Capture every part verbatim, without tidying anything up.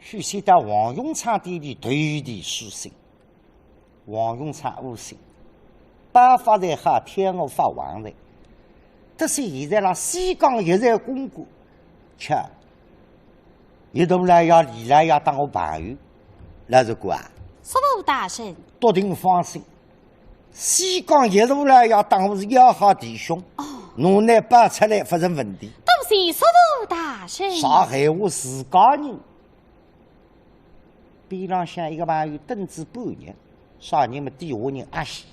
许仙到王永昌店里投递书信。王永昌无信，包发财好，天我发横财。但是现在了，西江一带公馆，吃，一头来呀，里来呀，当我朋友，老实讲啊，叔父大人，笃定放心。西江一路来呀，当我是要好弟兄，哦，侬拿包出来勿成问题。多谢叔父大人。啥闲话自家人？边浪向一个朋友等仔半日，啥人么？底下人阿喜，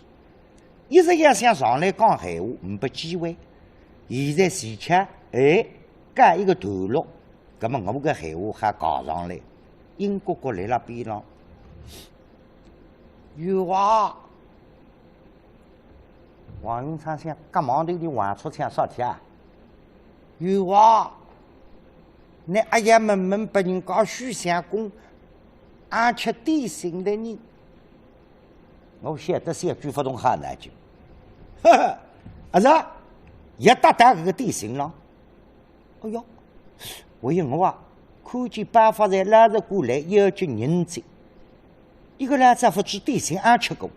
一直要想上来讲闲话，没机会。现在齐巧，哎，告一个段落，葛么我个闲话还搞上来，英国国来了边浪。有啊，王永昌想，搿忙头里王出枪啥体啊？有啊，那阿爷问问别人家许相公，阿吃点心的呢？我晓得小鬼勿懂好难就，呵呵，阿是啊，也搭搭搿个点心了。 哎哟，我一我啊，看见包发财拉着过来要紧人子，一个老早勿知点心阿吃过，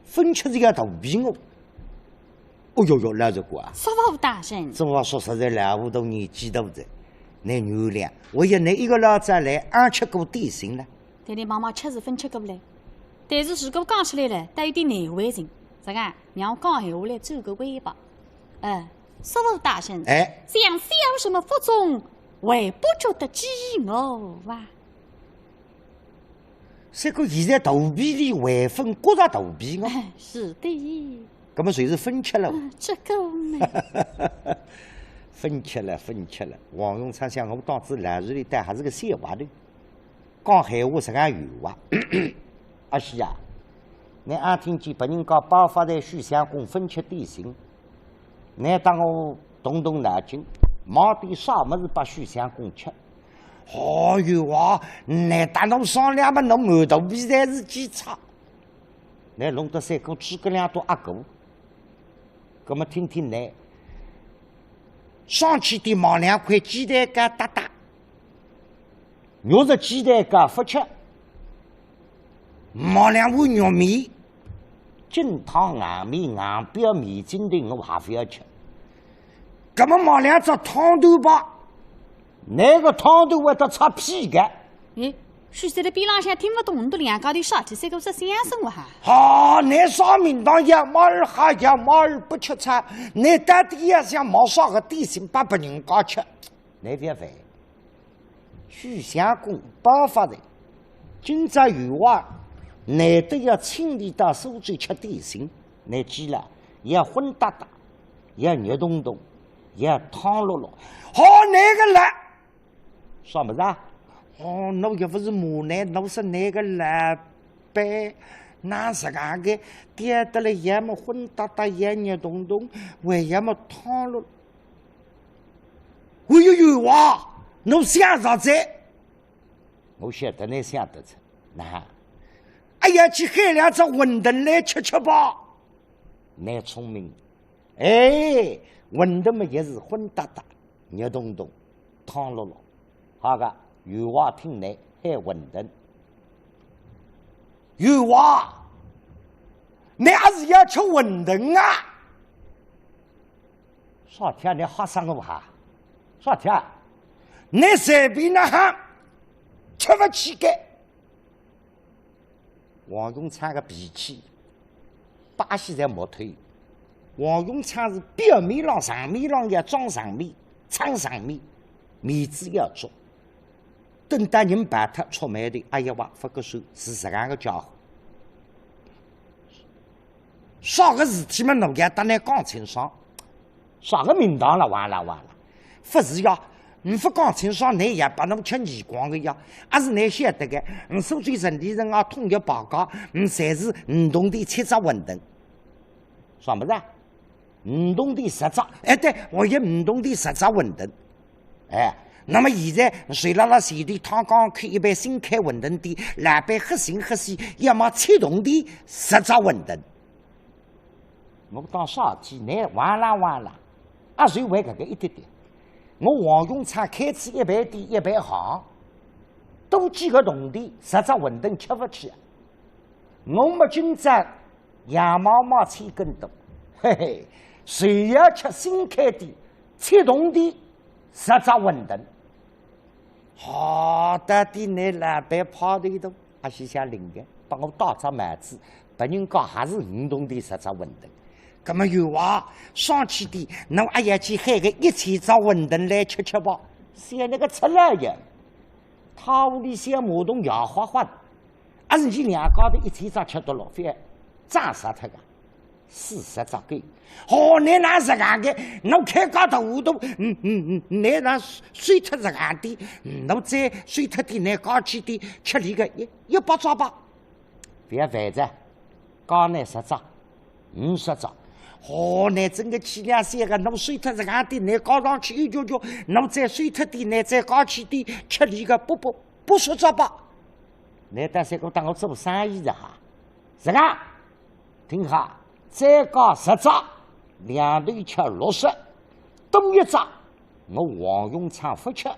分吃是要肚皮饿。哦哟哟，老实讲啊，叔父大人，这话说实在老糊涂，年纪大哉，难原谅。我一那一个老早来阿吃过点心了。对你妈妈吃是分吃过来，但是如果讲出来了，倒有点难为情。这个，让我讲闲话来做个回报。呃，叔父大人，哎，想小生么腹中还不觉得饥饿啊。这个现在肚皮里还分觉着肚皮饿？哎，是的。葛么就是分吃了。嗯，这个嘛。分吃了，分吃了。王永昌想，我当仔老实里，但还是个小滑头。 讲闲话实梗有啊。阿喜啊，你阿听见别人家包发财许相公分吃点心，你当我动动脑筋，买点啥物事拨许相公吃？哦哟啊，你搭侬商量嘛，侬满肚皮侪是计策。你弄得三个诸葛亮都阿哥。 葛么听听呢，上去点买两块鸡蛋糕搭搭，肉是鸡蛋糕勿吃，买两碗肉面，金汤硬面硬表面筋的我还勿要吃。葛么买两只汤团吧， 那个汤团会得擦屁个。咦，许仙辣边浪向听勿懂，侬笃两家头啥体三个是相声哇哈？啊，那啥名堂养马儿好，养马儿不吃草，那到底要想买啥个点心拨别人家吃？那覅烦，许相公包发财，今朝有话，难得要请伊到苏州吃点心，那记牢，要荤搭搭，要肉洞洞，要汤落落。好，那个来。 啥物事啊？哦，侬又勿是骂呢，侬是那个老板，哪实梗个，点得了要么荤搭搭，要肉洞洞，还要么汤了。哎哟哟哇，侬想啥子？我晓得侬想得着，那，哎呀，去喊两只馄饨来吃吃吧。侬聪明，哎，馄饨嘛也是荤搭搭，肉洞洞。 汤落落。好个，员外听来喊馄饨。员外，侬阿是要吃馄饨啊？啥体啊？侬吓煞我哈？啥体啊？侬随便哪哼，吃勿起个。 王永昌个脾气，把戏侪没退。王永昌是表面浪、场面浪要装场面、撑场面，面子要足。等到人跑脱出卖的，哎呀哇，勿合算，是实梗个家伙。啥个事体嘛，侬要搭侬讲清爽。 啥个名堂了，完了完了。勿是呀，侬勿讲清爽，侬也拨侬吃耳光个呀。阿是侬晓得个，侬苏州城里人啊，统一排家，侬侪是五铜钿七只馄饨。啥物事啊？五铜钿十只，哎，对，我也五铜钿十只馄饨。哎，那么现在谁辣辣前头汤缸口一爿新开馄饨店，老板黑心黑心，要么七铜钿十只馄饨。 我当啥体呢？完了完了，阿就为搿个一点点。我王永昌开仔一爿店一爿行，多几个铜钿，十只馄饨吃勿起啊。我么今朝羊毛买千斤多，嘿嘿，就要吃新开店七铜钿十只馄饨。好，到底拿老板派头一动，阿喜想灵个，帮我戴只帽子，别人家还是五铜钿十只馄饨。葛么有啊，上去的，侬阿要去喊个一千只馄饨来吃吃吧，想那个出来呀。 汤里向马桶摇哗哗，阿是伊两家头一千只吃得落，覅涨杀脱个，四十只够。哦，侬哪实梗个？侬开家头糊涂，嗯嗯嗯，侬哪收脱实梗点，侬再收脱点，侬加起点，吃里个一一百只吧。覅烦哉，加侬十只，五十只。哦，侬真个气量小个，侬收脱实梗点，侬加上去一脚脚，侬再收脱点，侬再加起点，吃里个八八八十只吧。侬搭三个当我做生意的哈，实梗，听好，再加十只，两头吃六十，多一只，我王永昌勿吃。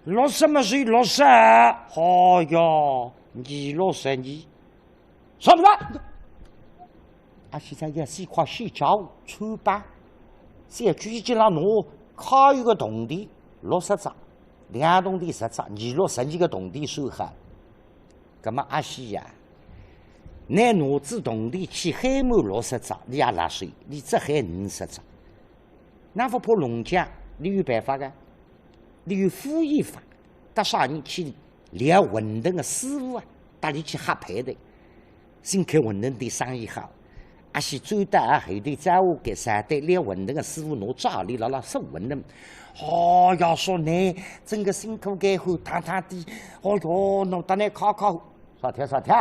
六十么是六十，哦哟，二六十二。 啥物事？阿喜想要死快，先叫穿帮，小鬼一记浪拿，揩一个铜钿，六十只，两铜钿十只，二六十二个铜钿收好。葛么阿喜呀，拿拿仔铜钿去喊满六十只，伊也辣水，伊只喊五十只。哪勿怕弄僵？伊有办法个，伊有副业法，搭啥人去 撩馄饨个师傅啊，搭伊去瞎配对，新开馄饨店生意好。阿喜走到啊后头，再下该三对撩馄饨个师傅拿照例辣辣送馄饨。哦，要说呢，真个辛苦该活，趟趟的，哦哟，弄得呢卡卡。啥体啥体？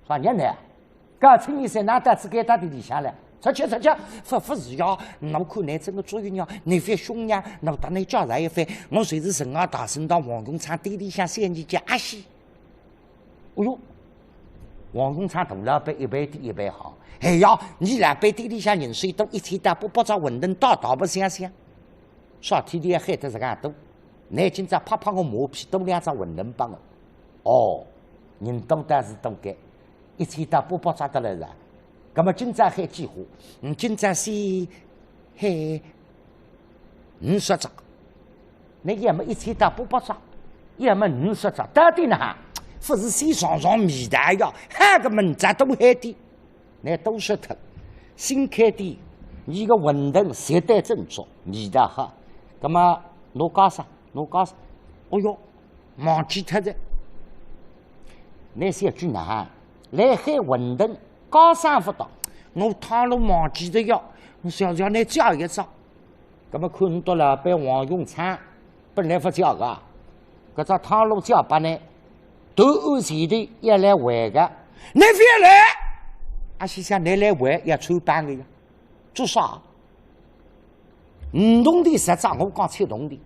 啥人呢？ 搿青年人哪到仔该搭店里向来？出去出去，勿勿是呀，侬看侬真个作孽呀，侬覅凶呀，侬搭侬交代一番，我就是城外大生堂王永昌店里向三年级阿喜。哦哟，王永昌大老板一爿店一爿行，哎呀，伲老板店里向人手多，一千到八百只馄饨大大白相相。 啥体伊还喊得实梗多？侬今朝拍拍我马屁，多两只馄饨拨我。哦，人多倒是多个，一千到八百只得来哉。葛么今朝喊几化？嗯，今朝先喊五十只。侬要么一千到八百只，要么五十只，到底哪哼？勿是先尝尝味道呀，喊个门子都喊的。 侬多说脱，新开店，伊个馄饨绝对正宗，味道好。葛么侬加啥？侬加啥？哦哟，忘记脱哉。侬小鬼哪哼，来喊馄饨，加啥勿到，我汤螺忘记脱呀，我想想侬叫一只。 葛么看侬笃老板王永昌，本来勿叫个，搿只汤螺叫拨侬，头案前头要来还个，侬覅来，阿喜想侬来还要穿帮个呀，做啥？五铜钿十只，我讲七铜钿，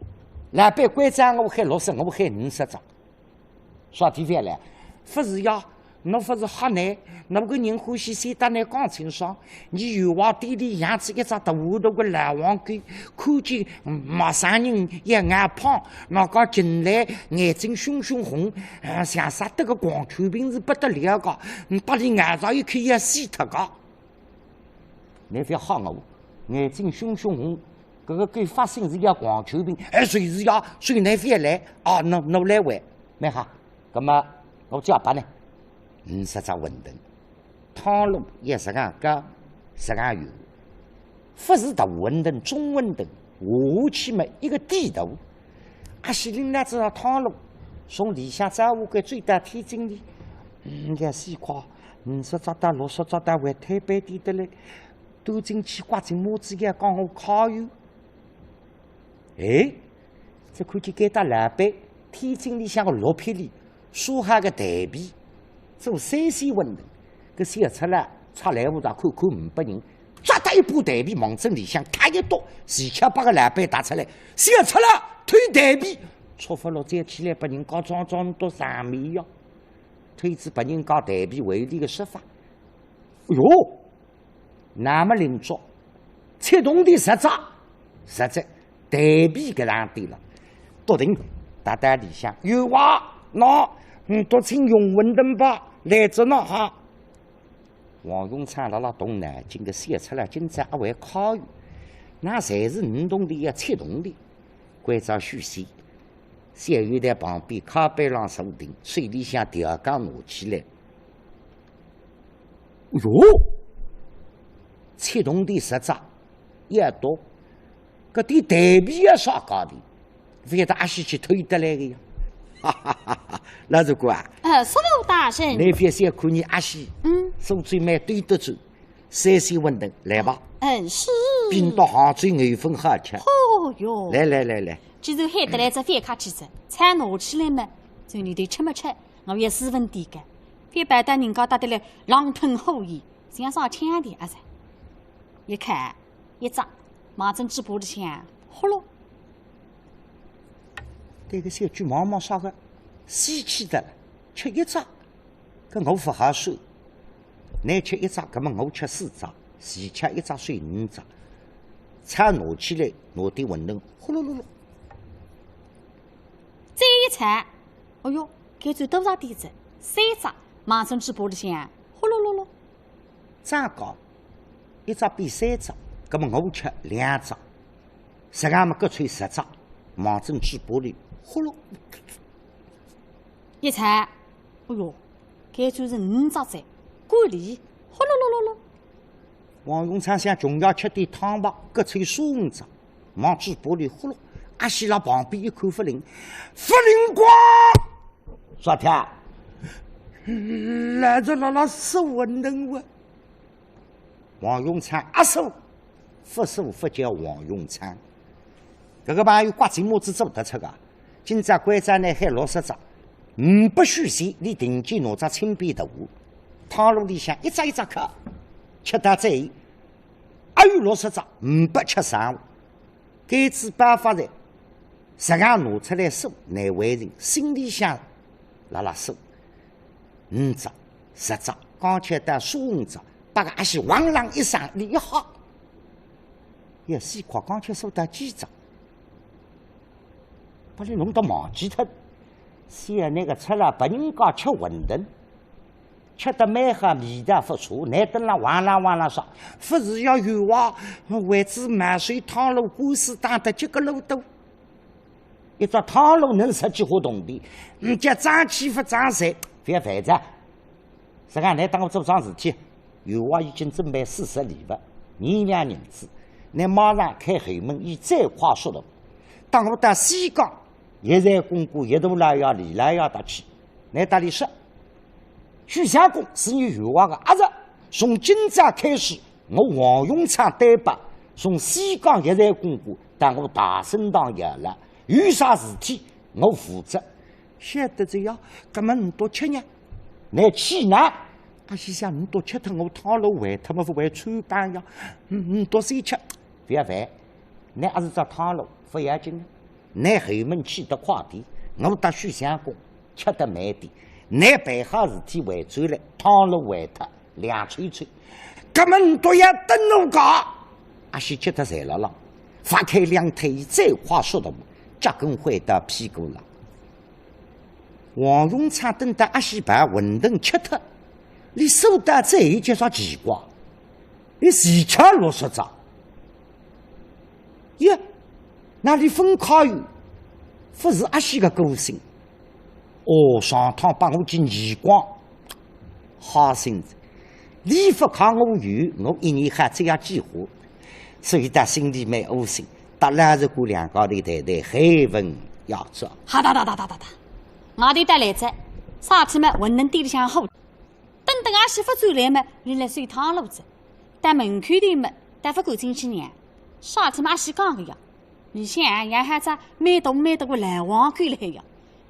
老板关照我喊六十，我喊五十只。 啥地方来？勿是呀，侬勿是吓人，侬个人欢喜先搭侬讲清爽。伲原话店里养仔一只大糊涂个老黄狗，看见陌生人一眼碰，那个进来眼睛凶凶红，啊，像杀得个狂犬病是不得了个，嗯，搭伊咬着一口要死脱个。 侬覅吓我，眼睛凶凶红，搿个狗发性是要狂犬病，哎，随时要随侬覅来啊，侬侬来回，蛮好。葛么我叫拨侬，五十只馄饨，汤螺也实梗高，实梗圆，勿是大馄饨，中馄饨，下去么一个底肚。阿喜拎仔只汤螺，从里向走下个走到天井里，嗯，要死快，五十只到六十只到还推扳点得来。 端进去刮进帽子要讲我揩油。哎，只看见该搭老板天井里向个落魄里，收好个蛋皮，做三鲜馄饨，搿小赤佬出来屋里看看呒拨人，抓得一把蛋皮望准里向踏一笃，齐巧拨个老板踏出来，小赤佬偷蛋皮，吃勿落再起来拨人家装装到上面呀，偷仔拨人家蛋皮为里个说法。哎哟， 那么灵作，七铜钿十只，十只，蛋皮搿两点了，笃定，搭搭里向，有哇，喏，唔笃请用馄饨吧，来着呢哈。王永昌辣辣动脑筋个，想出来今朝阿会考伊，那侪是五铜钿要七铜钿，关照许仙，小油台旁边靠背浪坐定，手里向条羹拿起来。哟，七铜钿十只， 要多，搿点蛋皮要啥价钿？勿晓得阿喜去偷得来个呀。哈哈哈哈，老实讲啊，呃，叔父大人。倷覅小看伲阿喜，嗯，苏州蛮对得住，三鲜馄饨，来吧。嗯，是。比到杭州牛粉好吃。哦哟，来来来来，既然喊得来，再覅客气哉，菜拿起来嘛，就侬头吃没吃，我也斯文点个，覅摆得人家搭得来狼吞虎咽，像啥腔调啊噻。一看，一只，望准嘴巴里向，呼噜。搿个小鬼望望啥个，稀奇得了，吃一只，搿我勿合算。倷吃一只，搿么我吃四只，齐吃一只算五只。菜拿起来，拿点馄饨，呼噜噜噜。再一菜，哦哟，搿就多少点子，三只，望准嘴巴里向，呼噜噜噜。 再讲，一只变三只，搿么我吃两只，实梗么各凑十只，望准嘴巴里，呼噜。一菜，哎哟，搿就是五只哉，够力，呼噜噜噜噜。王永昌想穷要吃点汤吧，各凑三只，望嘴巴里呼噜。阿喜辣旁边一看勿灵，勿灵光，啥体啊？老子辣辣嗦馄饨哇！ 王永昌阿嗦，勿嗦勿叫王永昌。搿个朋友刮嘴巴子做得出个，今朝关照倷喊六十只，唔拨许仙，俚定见拿只青皮大碗，汤炉里向一只一只敲，吃到最后，还有六十只唔拨吃剩。 该次办法哉，实梗拿出来数，难为情，心里向辣辣数，五只、十只，刚巧到三只，拨个阿喜汪啷一声，俚一吓，要死快，刚巧数到几只，拨俚弄得忘记脱。想倷个出来拨人家吃馄饨， 吃得蛮好，味道勿错，倷等辣哇啦哇啦说，勿是要有哇，为仔买水汤炉官司打得结个路多。一只汤炉能值几化铜钿，唔叫争气勿争财，覅烦哉。实梗倷搭我做桩事体，有哇已经准备四十钿物，廿两银子，倷马上开后门，以最快速度，搭我到西江叶山公馆叶大老爷、李老爷搭去，倷搭俚说， 许相公是伲有哇个阿侄，从今朝开始，我王永昌担保，从西江叶山公馆到我大生堂要老，有啥事体我负责。晓得哉呀，搿么唔笃吃呢？倷去呢？阿喜想唔笃吃脱我汤炉坏脱么勿会穿帮呀，唔唔笃先吃，覅烦，倷阿是只汤炉，勿要紧。 倷后门去得快点，我搭许相公吃得慢点。倷办好事体回转来，汤炉坏脱，两抽抽，搿么唔笃要等我个。阿喜吃得在了浪，发开两腿以最快速度，脚跟回到屁股浪。王永昌等到阿喜把馄饨吃脱，俚数到最后叫啥奇怪，俚是吃六十只。 耶，那里分开哟，勿是阿喜个个性。哦，上趟拨我去耳光，好心子，俚勿靠我有，我一年还只要几化，所以搭心里蛮窝心，搭老实讲两家头谈谈，还问要做。哈哒哒哒哒哒哒，外头带来哉，啥体么馄饨店里向好。 等等阿喜勿转来么，俚来收汤炉子。到门口头么，倒勿敢进去呢。啥体么阿喜讲个呀？里向啊，养好只蛮大蛮大个老黄狗辣海呀，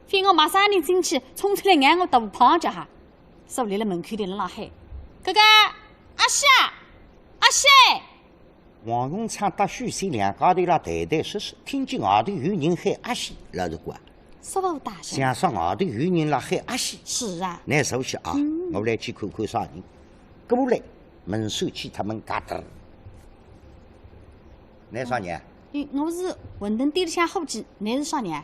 非我马上人进去，冲出来咬我大胖脚哈。所以辣门口头辣辣喊：“哥哥，阿喜啊，阿喜！” 王永昌搭许仙两家头辣谈谈说说，听见外头有人喊阿喜，老实讲，叔父大人。想说外头有人辣喊阿喜。是啊。倷坐歇啊，嗯。我来去看看啥人。过来，门闩去脱门嘎噔。倷啥人？哎，我是馄饨店里向伙计，倷是啥人？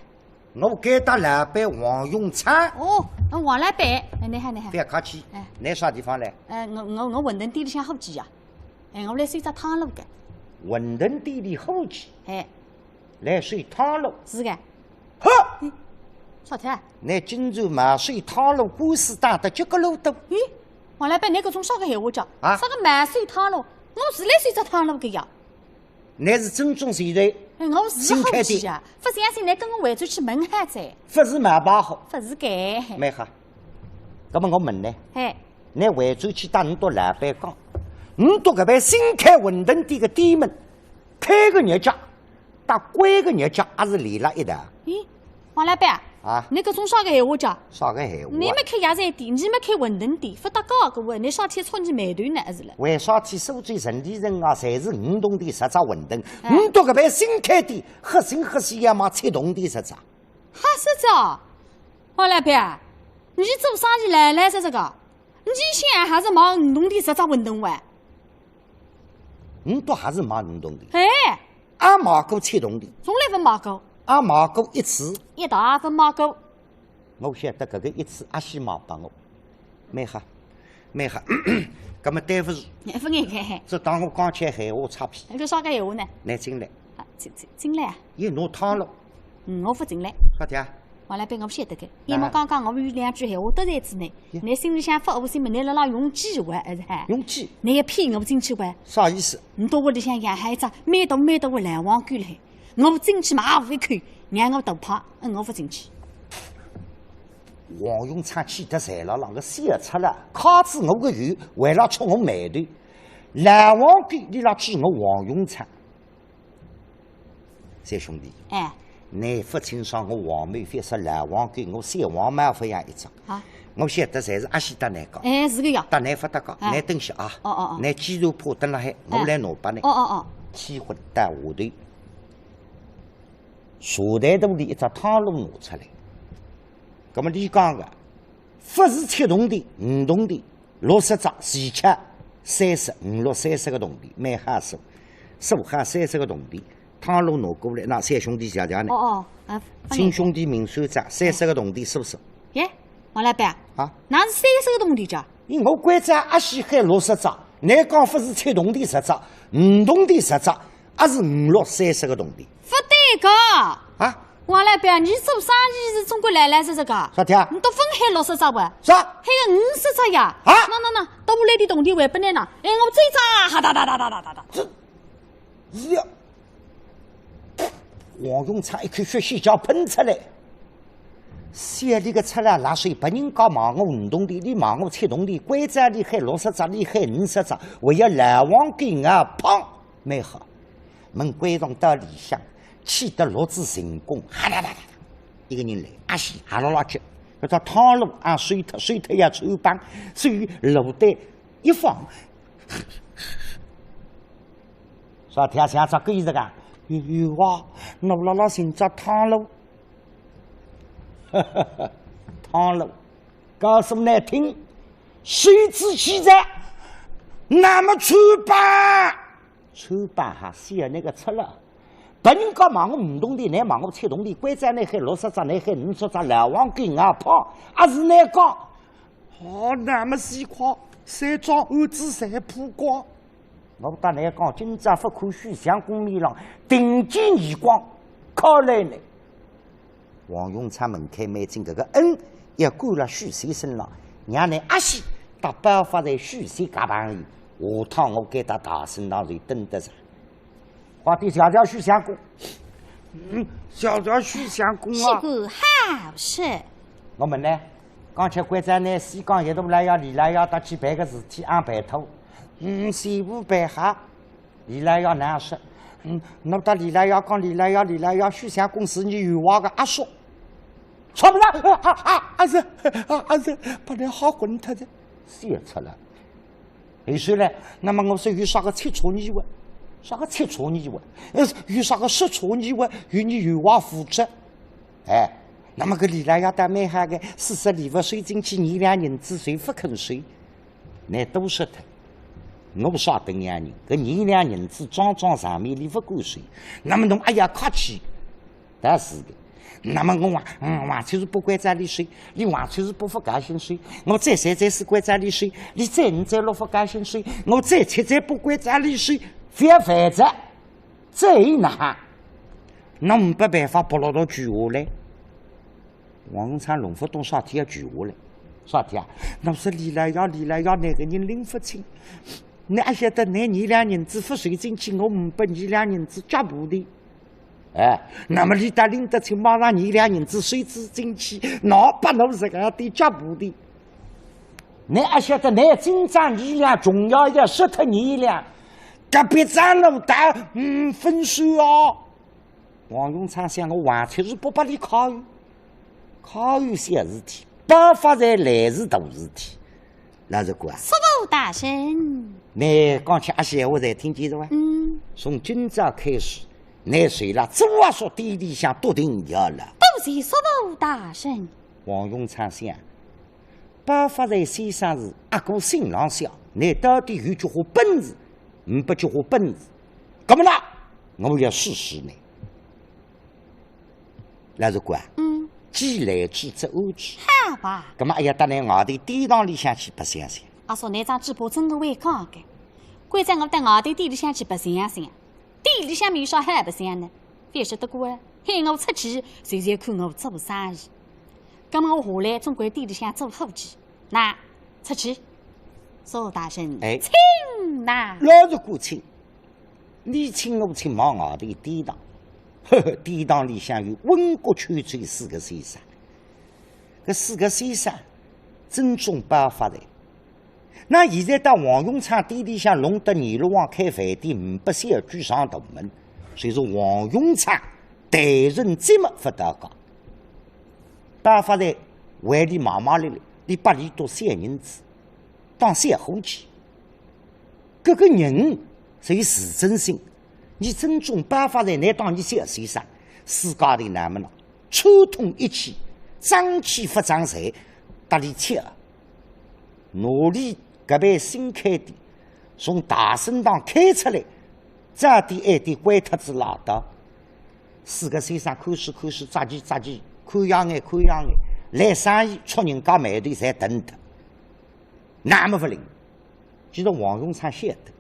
我该搭老板王永昌。哦，嗯，王老板，哎，你好，你好不。要客气。哎你啥地方来？哎，我我我馄饨店里向伙计呀，哎，我来收只汤螺个。馄饨店里伙计哎，来收汤螺。是个。哈！啥体啊？你今朝嘛收汤螺官司打得结个路多。咦，王老板，你搿种啥个闲话讲？啊啥个买收汤螺？我是来收只汤螺个呀。你是正宗前台。哎，我是伙计呀，勿相信你跟我回转去问下子。勿是买包好。勿是个。蛮好。那么我问你，嘿，你回转去搭你笃老板讲，你笃搿爿新开馄饨店个店门，开个日脚，搭关个日脚还是连辣一道？咦，王老板，啊你搿种啥个闲话讲？啥个闲话啊？你没开药材店，你没开馄饨店，勿搭界个哇，你啥体触你霉头呢？还是了？为啥体苏州城里人啊，侪是五铜钿十只馄饨？哎你笃搿爿新开店，黑心黑心要卖七铜钿十只。哈，是这？王老板，你做生意来来实实个，你想还是卖五铜钿十只馄饨哇？你笃还是卖五铜钿？哎，阿卖过七铜钿？从来勿卖过，阿卖过一次？一大勿卖过。我晓得搿个一次阿喜卖拨我，蛮好，蛮好。葛么对勿住，勿应该，只当我讲起闲话差皮。搿个啥个闲话呢？你进来，啊，进进进来啊，伊拿汤螺，嗯，我勿进来。啥体啊？王老板，我勿晓得个，要么刚刚我有两句闲话得罪仔你，呀你心里向勿开心嘛，你辣辣用计哇，还是嗨？用计？你要骗我进去哇？啥意思？你到屋里向养好一只蛮大蛮大个老黄狗嘞，我进去嘛，啊，一口，让我大胖，嗯，我勿进去。王永昌气得站牢牢，个笑出来，揩仔我个油，为了触我霉头。老黄狗，伊拉指我王永昌。三兄弟，哎，你勿清爽我王某，覅说老黄狗，我小黄猫勿养一只。啊，我晓得侪是阿喜搭你讲，哎，是个呀。搭你勿搭界，哎你等歇啊。哦哦哦你既然怕蹲辣海，我来拿拨你。哦哦哦，气昏到下头，茶台肚里一只汤螺拿出来。葛么伊讲个，勿是七铜钿、五铜钿，六十只，齐巧三十，五六三十个铜钿，蛮好数。数好三十个铜钿，汤螺拿过来，那三兄弟谢谢呢。哦哦，啊，请兄弟明算账，三十个铜钿是勿是？耶，王老板，啊，哪是三十个铜钿价？因为我关照阿喜喊六十只，你讲勿是七铜钿十只，五铜钿十只，还是五六三十个铜钿？勿对个。啊？王老板，你做生意是总归来来实实个。啥体啊？你都分喊六十只哇？啥？还有五十只呀？啊那那那，到屋里点铜钿还拨你呢？哎，我这只，哈哒哒哒哒哒哒哒。这，是呀。王永昌一口血气就要喷出来。小李个出来辣水，别人家卖我五铜钿，伊卖我七铜钿，关照伊喊六十只，伊喊五十只，还要老黄狗啊胖，蛮好。门关上到里向，气得六字神功，哈哒哒哒哒，一个人来，阿喜哈啦啦叫，搿只汤螺啊，收脱，收脱要穿帮，所以落袋一放，啥跳像只狗一样啊？有有啊，我辣辣寻只汤螺。汤螺，告诉你听，谁知其在，那么穿帮，穿帮哈，是要那个出了。别人家卖我五铜钿，你卖我七铜钿，关照你喊六十只，你喊五十只，老黄狗啊胖，还是你讲。哦，那么死快，三张案子侪曝光。我搭你讲，今朝勿看许相公面浪，定睛耳光，敲来呢。王永昌门开眼睛，搿个恩要归了许仙身浪，让你阿喜搭包发在许仙搿朋友，下趟我该搭大生堂就登得上。快点谢谢许相公。嗯，谢谢许相公啊。是个好事。我问你，刚才关照你西江一大老爷、李老爷搭去办个事体，阿办妥？嗯，全部办好。李老爷难说。嗯，我搭李老爷讲，李老爷，李老爷，许相公是你员外个阿叔。啥物事？啊啊啊！阿是啊阿是，把你吓昏脱的。笑出来。 后首呢，那么我说有啥个七错二哇？啥个七错二哇？呃，有啥个十错二哇？有你员外负责。哎，那么搿李老爷倒蛮好个，四十里勿收进去，廿两银子侪勿肯收。倷多说脱，我啥等样人，搿廿两银子桩桩场面里勿敢收。那么侬阿要客气，但是个，那么我王，嗯，王七十八关照你说，你王七十八勿高兴说，我再三再四关照你说，你再五再六勿高兴说，我再七再八关照你说，覅烦哉，再一哪哈，那没办法，拨牢牢跪下来。王永昌弄勿懂啥体要跪下来，啥体啊？那是李老爷，李老爷，那个人拎勿清，你阿晓得，拿二两银子勿收进去，我没拨二两银子脚步的。 哎，那么李大拎得清，马上二两银子收仔进去，拿拨侬自家的脚步的。你阿晓得，拿今朝二两重要要说脱二两，隔壁张老大，嗯，分手哦。王永昌想，我王七十八拨你考验，考验小事体，包发财来是大事体。 老实讲啊，叔父大人。你刚才阿些话侪听见了哇？嗯。从今朝开始，你随了朱阿叔店里向笃定要了。多谢叔父大人。王永昌想，包发财先生是阿哥心浪向，你到底有几化本事，没几化本事，那么呢，我要试试你。 老实讲啊，嗯。既来之则安之。好吧。那么，哎呀，到外头店堂里向去白相相。阿叔，侬张嘴巴真个会讲个，关照我到外头店里向去白相相，店里向没啥好白相呢，覅说得过啊，喊我出去，随随看我做生意。那么我下来总归店里向做伙计，那出去，叔大人，哎。请呐。老实讲请。 你请我请往外头店堂，呵呵，店堂里向有温国、邱州四个先生。搿四个先生正宗包发财。那现在到王永昌店里向弄得二路王开饭店，五百小鬼上大门，所以说王永昌待人接物勿搭界。包发财为你忙忙碌碌，你拨伊多小银子，当小伙计。 搿个人是有自尊心，你正宗包发财，难当你小先生，世界里那么呢，串通一气，争气勿争财，搭伊吃。哪里搿爿新开店，从大生堂开出来，早点晚点关脱仔拉倒。四个先生看书看书，眨眼眨眼，看样眼看样眼，来生意戳人家霉头侪等得。 那么勿灵。其实王永昌晓得，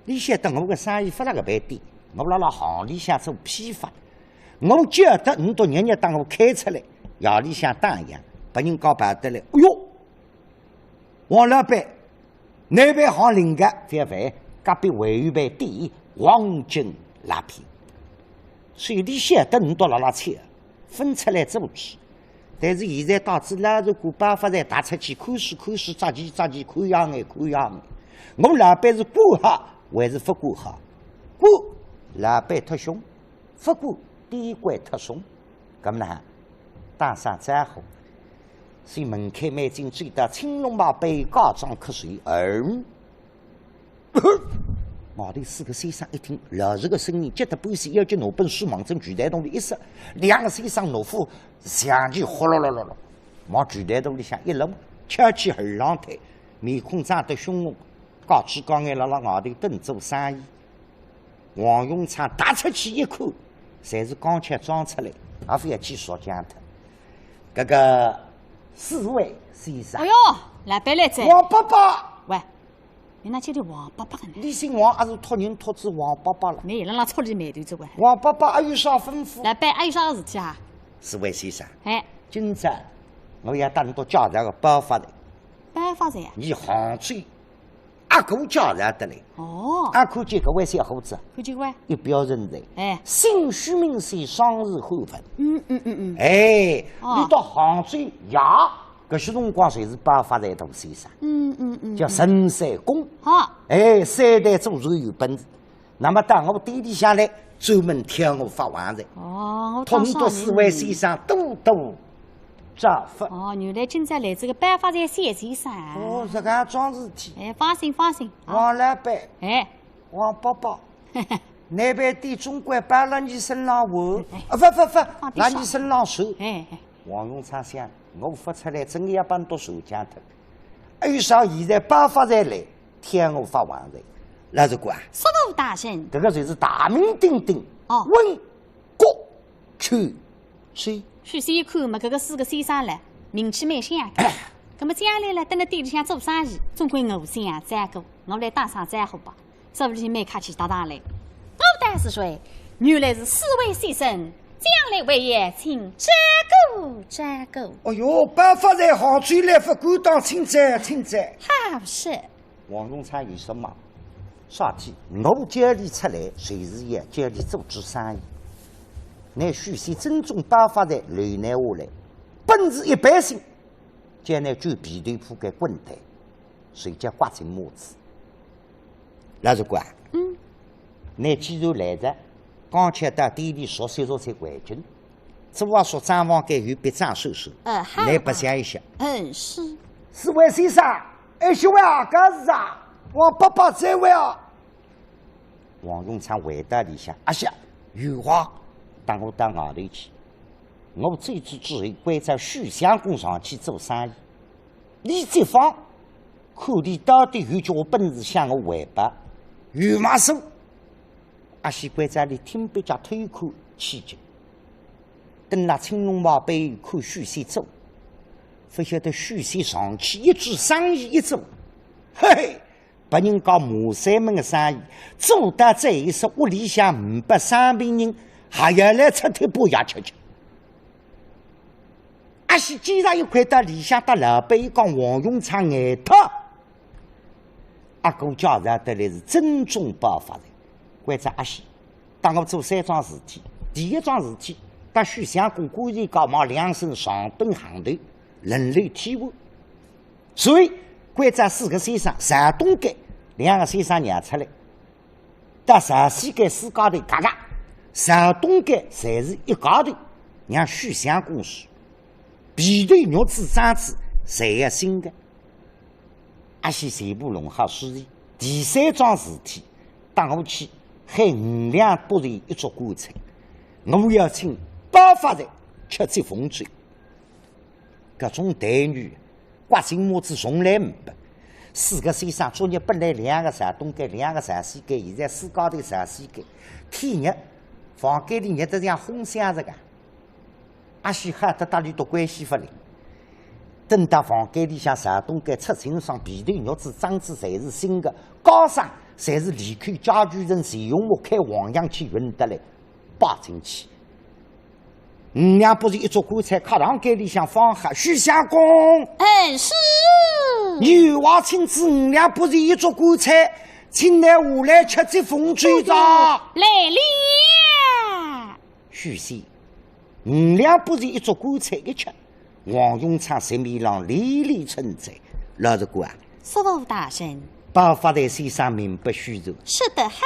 伊晓得我个生意勿辣搿爿店，我辣辣行里向做批发，我叫得侬到日日当我开出来，夜里向打烊，拨人家跑得来。哎哟，王老板，㑚爿行灵个，覅烦，隔壁还有爿店，黄金拉皮。所以伊晓得侬到辣辣吃，分出来做主。 但是现在到仔老实讲，包发财踏出去，看书看书，眨眼眨眼，看样眼看样眼。我老板是管好还是勿管好？管，老板忒凶；勿管，店关忒松。搿么呢，打声招呼，先门开门进，走到青龙牌背，假装瞌睡，嗯。 外头四个先生一听，老实个声音，急得半死，要紧拿本书望准柜台洞里一塞，两个先生拿副象棋呼噜噜噜噜，望柜台洞里向一抡，翘起二郎腿，面孔涨得凶红，高枝高眼辣辣外头等做生意。王永昌踏出去一看，侪是刚刚装出来，也勿要去说讲脱。搿个四位先生，哎哟，老板来哉。王伯伯，喂， 侬哪叫伊王伯伯个呢？伊姓王，还是托人托仔王伯伯了？侬也辣辣戳伊霉头哉喂。王伯伯，阿有啥吩咐？老板，阿有啥事体啊？四位先生，哎，今朝我要搭侬到介绍个包发财。包发财啊？伊杭州阿哥介绍得来。哦。阿哥见搿位小伙子，看见过？一表人才，哎，姓许名谁，双字汉文。嗯嗯嗯嗯。哎，哦，伊到杭州呀， 搿歇辰光侪是包发财大先生，嗯嗯嗯，叫陈三公。好。哎，三代祖传有本事。那么到我店里向来，专门挑我发横财。哦，我托侬到四位先生多多招呼。哦，原来今朝来仔个包发财小先生啊。哦，搿个桩事体。哎，放心放心。啊，王老板，哎，王伯伯，㑚爿店总归包辣伲身浪完，哎，啊，勿勿勿，放点辣伲身浪算。哎哎。 王永昌想，我勿出来，真个要拨侬笃受气脱。为啥现在包发财来，挑我发横财？老实讲啊，叔父大人。搿个就是大名鼎鼎，哦，温国邱是。许仙一看嘛，搿个四个先生唻，名气蛮响个。葛末将来唻，蹲辣店里向做生意，总归互相照顾，我来打声招呼吧。 说勿定蛮客气搭档嘞。我道是谁？原来是四位先生，将来还要请照顾照顾。哎哟，包发财好酒来，勿敢当，请哉，请哉。好事。王永昌有数嘛，啥体？我叫伊出来，就是要叫伊做仔生意。乃许仙正宗包发财留乃下来，本事一般性，叫乃转皮头铺个滚蛋，谁叫刮进帽子。 老实讲，嗯。乃既然来哉，刚巧到店里熟悉熟悉环境，做啊熟账房间有笔账算算，呃，好。来白相一歇。嗯，是。四位先生，哎，小位啊，搿是啊，王伯伯在位啊。王永昌回到里向，阿歇，有话，等我到外头去。我走仔之后，关照许相公上去做生意。 李继芳，看伊到底有几化本事向我汇报，有么数，阿喜关照伊听别家偷看起见。等辣青龙牌背后看许仙做，勿晓得许仙上去一做生意一做，嘿嘿，拨人家骂山门个生意，做到最后说屋里向呒拨生病人，还要来出帖拨爷吃吃。 阿喜今朝一看到里向搭老板一讲王永昌眼特，阿哥介绍得来是正宗包发财，关照阿喜，搭我做三桩事体。第一桩事体，搭许相公官人家望两省上等行头，轮流替换。所以关照四个先生，山东间两个先生让出来， 到山西间四家头，嘎嘎，山东间侪是一家头，让许相公住，皮头肉子装子侪要新个。阿喜全部弄好势宜，第三桩事体，搭我去喊五两八钱一桌官菜，我要请包发财吃接风酒。 搿种待遇，刮进帽子从来呒拨。四个先生，昨日本来两个山东间，两个山西间，现在四家头山西间，天热，房间里热得像烘箱实梗。阿喜吓得搭伊笃关系勿灵。等到房间里向山东间出清爽，皮头肉子装子侪是新个，家生侪是离开家具城，钱永福开黄洋去运得来，摆进去。 五两八钱一桌官菜，客堂间里向放好，许相公。嗯，是。有话请仔五两八钱一桌官菜，请乃下来吃接风酒哉。来了。许仙，五两八钱一桌官菜一吃，王永昌席面浪连连称赞，老实讲啊，叔父大人。包发财先生明白虚实。说得好。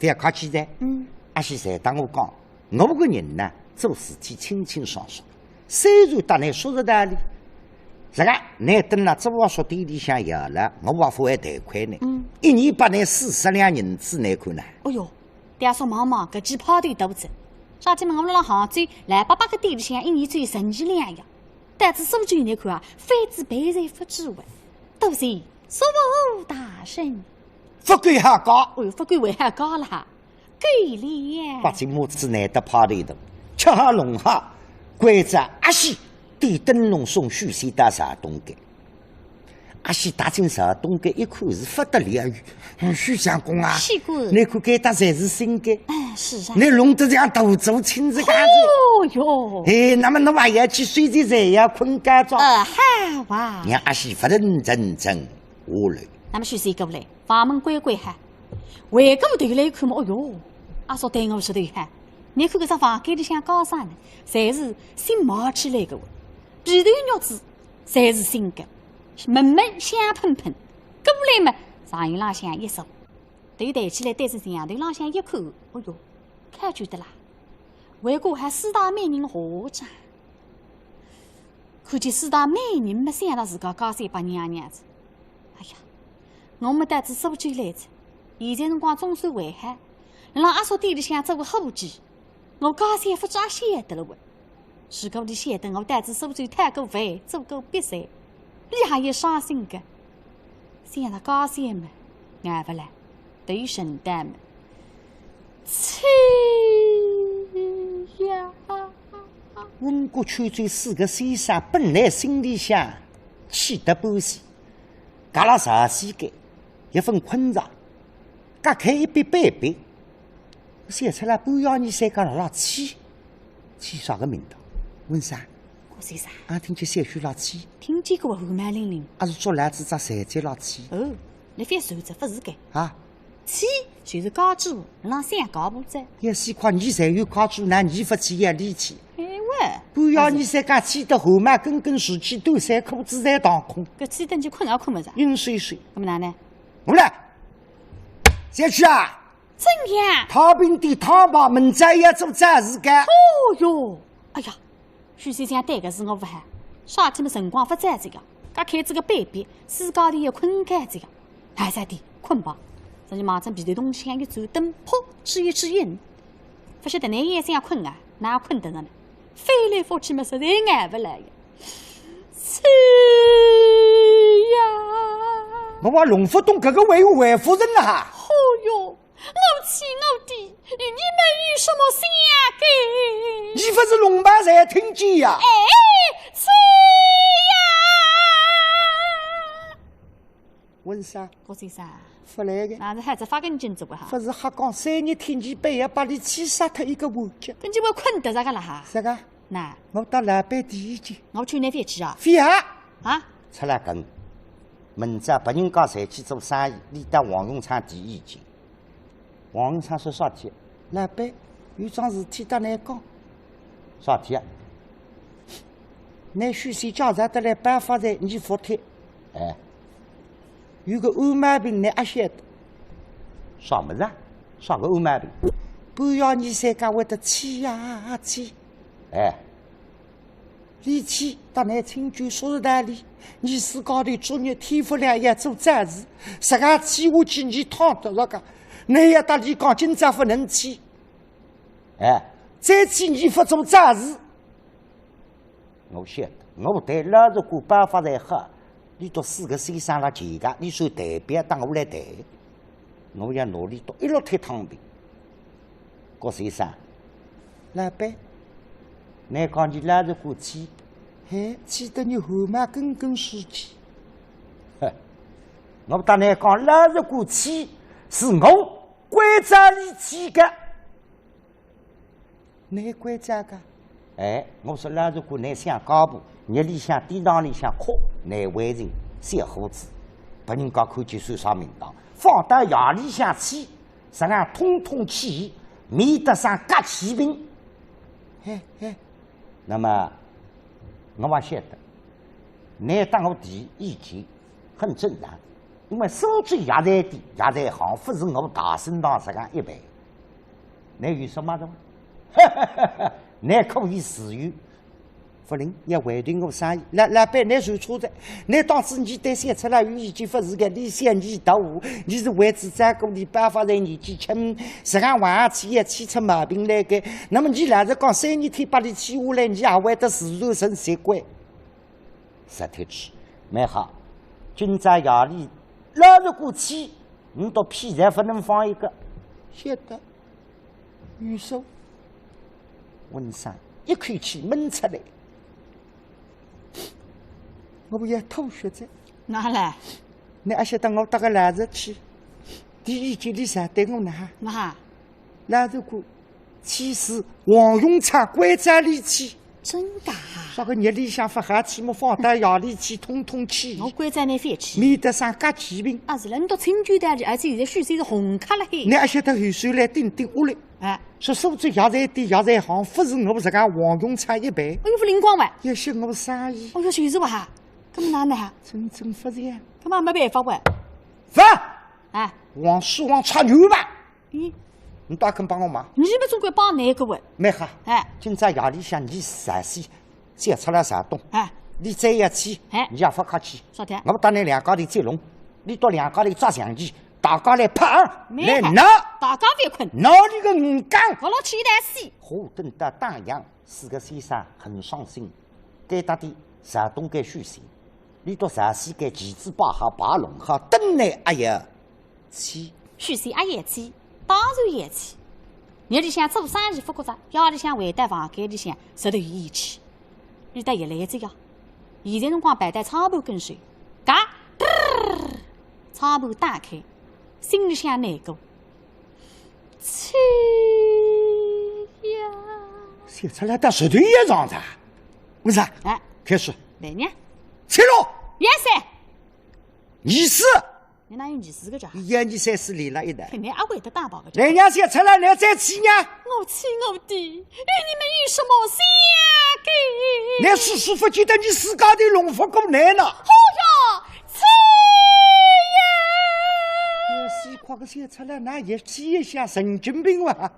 覅客气哉。嗯。阿喜侪搭我讲， 我个人呢，做事体清清爽爽，虽然搭倷说着道理，实梗，倷等辣做啊熟店里向要了，我也勿会退亏呢。嗯。一年拨倷四十两银子，倷看呢？哎哟，爹叔望望，搿记派头大哉。啥体嘛，我辣杭州老伯伯个店里向一年只有十二两呀，到仔苏州倷看啊，翻仔倍侪勿止哇。多谢叔父大人。勿敢瞎讲。哎哟，勿敢为瞎讲啦。 够了。刮进帽子难得派头大，吃好弄好，关照阿喜点灯笼送许仙到山东间。阿喜踏进山东间一看是勿得了，嗯，许相公啊，是个。倷看该搭侪是新个，哎，是啊。倷弄得像大族亲自家子。哦哟。哎，那么侬还要去睡觉，侪要困觉哉。呃，好啊。让阿喜勿认真真下来。那么许仙过来，房门关关好，回过头来一看嘛，哦哟，阿叔对我说得好，倷看搿只房间里向家生呢，侪是新买起来个哦，被头肉子侪是新个，门门香喷喷，过来嘛，床沿浪向一坐，头抬起来对仔墙头浪向一看，哦哟，看见得啦，为官还四大美人何尝？ 看见四大美人么，想到自家家小白娘娘哉。哎呀，我么到仔苏州来哉，现在辰光总算还好，辣阿叔店里向做个伙计，我家小勿知阿晓得了喂。如果伊晓得我到仔苏州讨过饭，做过瘪三，伊还要伤心个。想到家小么，挨勿来，头沉倒么，气呀！温国秋走四个先生本来心里向气得半死，轧了十四个，一份困着，轧开一笔板板，想出来半夜里三更辣辣气，气啥个名堂？问啥？我先生，啊，听见小许辣气，听见过胡蛮灵灵，啊，是捉来仔只谁在辣气？哦，你覅说这勿是个啊？ 气就是家主，让想家婆在。也是看你才有家主，那你勿气也理气。哎喂，不要你才讲气得后妈根根竖起，短衫裤子侪荡空。搿气得你困也困勿着。硬睡睡。那么哪能？我来，小许啊，怎样？汤饼店汤包门再也做早市个。哦哟，哎呀， 许仙想对个是我勿好，啥体么辰光勿早哉呀，轧开仔个板板，四家头也困觉哉呀。哎，三弟，困吧。所以望仔被头洞向一钻，灯噗，吹一吹烟。勿晓得哪一想困啊，哪困得着呢？翻来覆去么实在挨勿来呀。气呀！我还弄勿懂搿个为何回夫人了哈。哦哟， 我气我的，与你们有什么相干？你勿是弄吧才听见呀？哎，气呀！问啥？我先生，勿来个。那是还是发根筋做个哈？勿是瞎讲，三日天气背也把你气杀脱一个完结。根本我困得着个了哈。啥个？那我到老板第一间。我去那边去啊？覅啊！啊？出来跟，明朝别人家侪去做生意，你到王永昌第一间。 王永昌说啥体？老板，有桩事体搭倷讲。啥体啊？倷许仙介绍得来办法哉，你服帖。哎，有个暗毛病，倷阿晓得。啥物事啊？啥个暗毛病？半夜里三更会得气呀气。哎， 俚气搭倷请教说是道理，倷自家头作孽天勿亮也做早市，实梗气下去倷烫得着个，倷也搭俚讲今朝勿能去。哎，再去倷勿做早市。我晓得，我对老实官办法侪好，俚笃四个先生辣前家，俚算代表搭我来谈。 我要拿俚笃一律踢汤平。郭先生，老板，倷讲倷老实官气，嘿，气得倷汗毛根根竖起。哼，我搭倷讲，老实官气，是我关照俚气个。 倷关照个？哎，我说老实官，倷想家婆，日里向店堂里向哭，难为情，小伙子，拨人家看见算啥名堂？放到夜里向去，实梗通通气，免得生夹气病。嘿嘿，那么，我也晓得，倷搭我提意见， 很正常，因为苏州药材店、药材行勿是我大生堂实梗一般。倷有啥么子？倷可以自由。勿灵，要回头我生意。老，老板，倷算错哉。倷当仔倷对小赤佬有意见勿是个，倷小倷大，倷是为仔照顾倷爸爸在年纪轻，实梗横气也气出毛病来个。那么倷老实讲，三日天拨俚气下来，倷也会得自然成习惯。 石铁柱，蛮好，今朝夜里老实官气，倷笃屁侪勿能放一个。晓得，有数。温生一口气闷出来，我要吐血哉。哪哼？倷阿晓得我搭个老实去，第一件俚啥对我哪哼？哪哼？老实官， 气是王永昌关照俚气。真个啊？啥个日里向勿好气么，放到夜里去，通通气。我关照倷覅去。免得生夹气病。啊，是了，倷笃请教道理，而且现在许仙是红卡了嘿。倷阿晓得后首来顶顶下来。哎。说苏州药材店、药材行，勿是我实梗王永昌一般。哎哟，勿灵光哇。要歇我生意。哦哟，就是哇哈。搿么哪能啊？真正勿是呀。搿么没办法哇。勿！哎。王叔王插牛吧。 咦，倷倒肯帮我忙？倷么总归帮倷个喂。蛮好，哎，今朝夜里向倷事先叫出来啥东，哎，倷再要去，哎，倷也勿客气，啥体？我搭倷两家头接龙，倷笃两家头抓象棋，大家来拍，蛮好，来闹，大家覅困，闹倷个五更。我老去一台戏。火等到打烊，四个先生很伤心，该搭点啥东该许仙，倷笃啥西该棋子摆好，牌弄好，等倷阿要去。许仙阿要去，当然要去。日里向做生意勿觉着，夜里向回到房间里向，实头有厌气。伊倒也来哉呀。现在辰光跑到窗户跟首，嘎，嘚儿，窗户打开，心里向难过。气呀！小赤佬到实头也上哉，为啥？哎，开始。来呢？起来！也是。你是？ 你哪有意思个讲？一二三四连了一道。肯定阿会得打包个讲。来，让小赤佬来再气呢？我气我的，与你们有什么相干？来舒舒服服的，你自家头弄勿过来呢。好呀，气呀！要死快个小赤佬，哪也气也像神经病哇！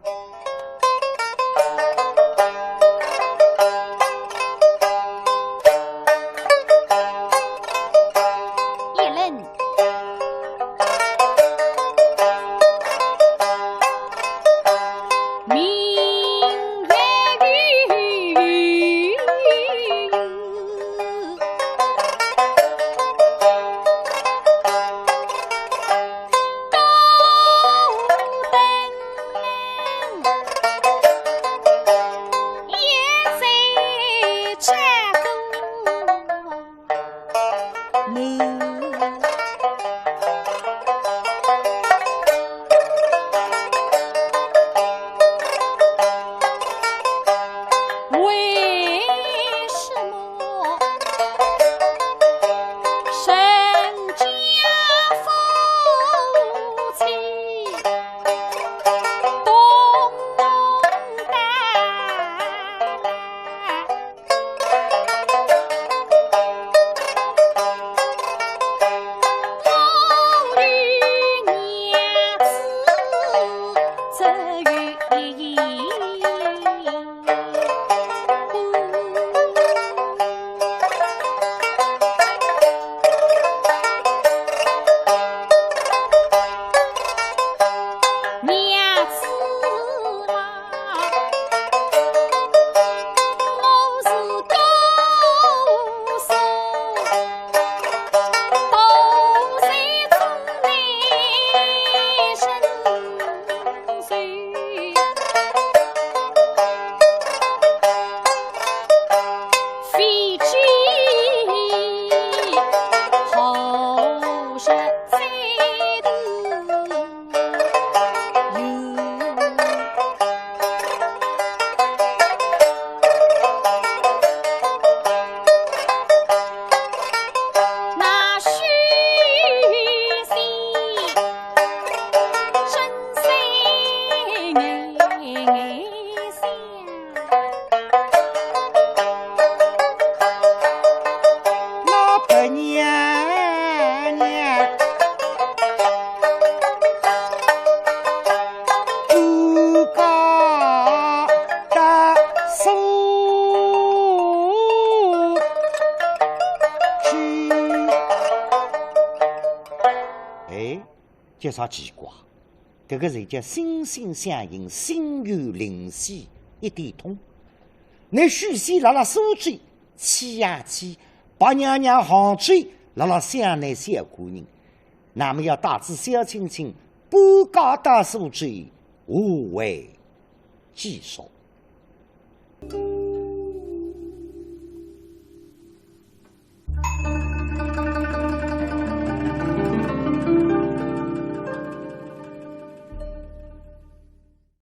一人明月。 为什么人家夫妻动肝？ 娘子啦，我是多少多才中年人。 哎，介啥奇怪？ 搿个人叫心心相印，心有灵犀一点通。乃许仙辣辣苏州，气呀气，白娘娘杭州辣辣想乃小官人，那么要带仔小青青搬家到苏州，何为其所？